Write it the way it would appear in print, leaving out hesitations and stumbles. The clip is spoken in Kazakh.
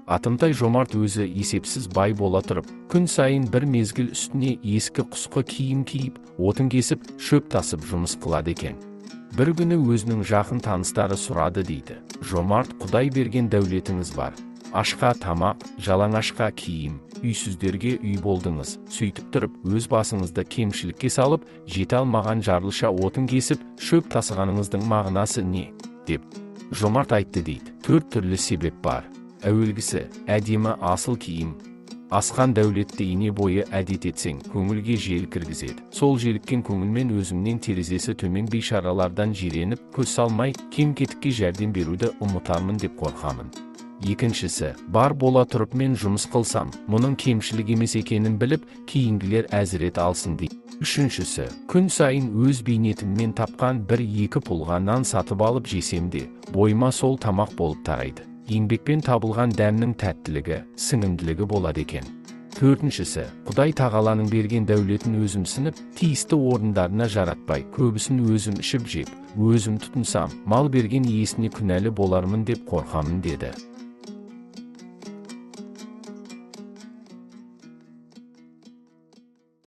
Атымтай жомарт өзі есепсіз бай бола тұрып, күн сайын бір мезгіл үстіне ескі құсқы киім киіп, отын кесіп, шөп тасып жұмыс қылады екен. Бір күні өзінің жақын таныстары сұрады дейді: «Жомарт, Құдай берген дәулетіңіз бар. Ашқа тамақ, жалаңашқа киім, үйсіздерге үй болдыңыз. Сөйтіп тұрып, өз басыңызды кемшілікке салып, жете алмаған жарлыша отын кесіп, шөп тасығаныңыздың мағынасы не?» деп. Жомарт айтты дейді: «Төрт түрлі себеп бар. Әуелгісі – әдемі асыл киім. Асқан дәулетті ене бойы әдет етсең, көңілге жел кіргізеді. Сол желіккен көңілмен өзімнен терезесі төмен бейшаралардан жиреніп, көз салмай, кем кетікке жәрдем беруді ұмытармын деп қорқамын. Екіншісі, бар бола тұрып мен жұмыс қылсам, мұның кемшілік емес екенін біліп, кейінгілер әзірет алсын дейді. Үшіншісі, күн сайын өз бейнетіммен тапқан бір-екі пұлға нан сатып алып жесем де, бойыма сол тамақ болып тарайды. Еңбекпен табылған дәмнің тәттілігі, сіңімділігі болады екен. Төртіншісі, Құдай тағаланың берген дәулетін өзімсініп, тиісті орындарына жаратпай, көбісін өзім ішіп жеп, өзім тұтынсам, мал берген иесіне күнәлі болармын деп қорқамын», – деді.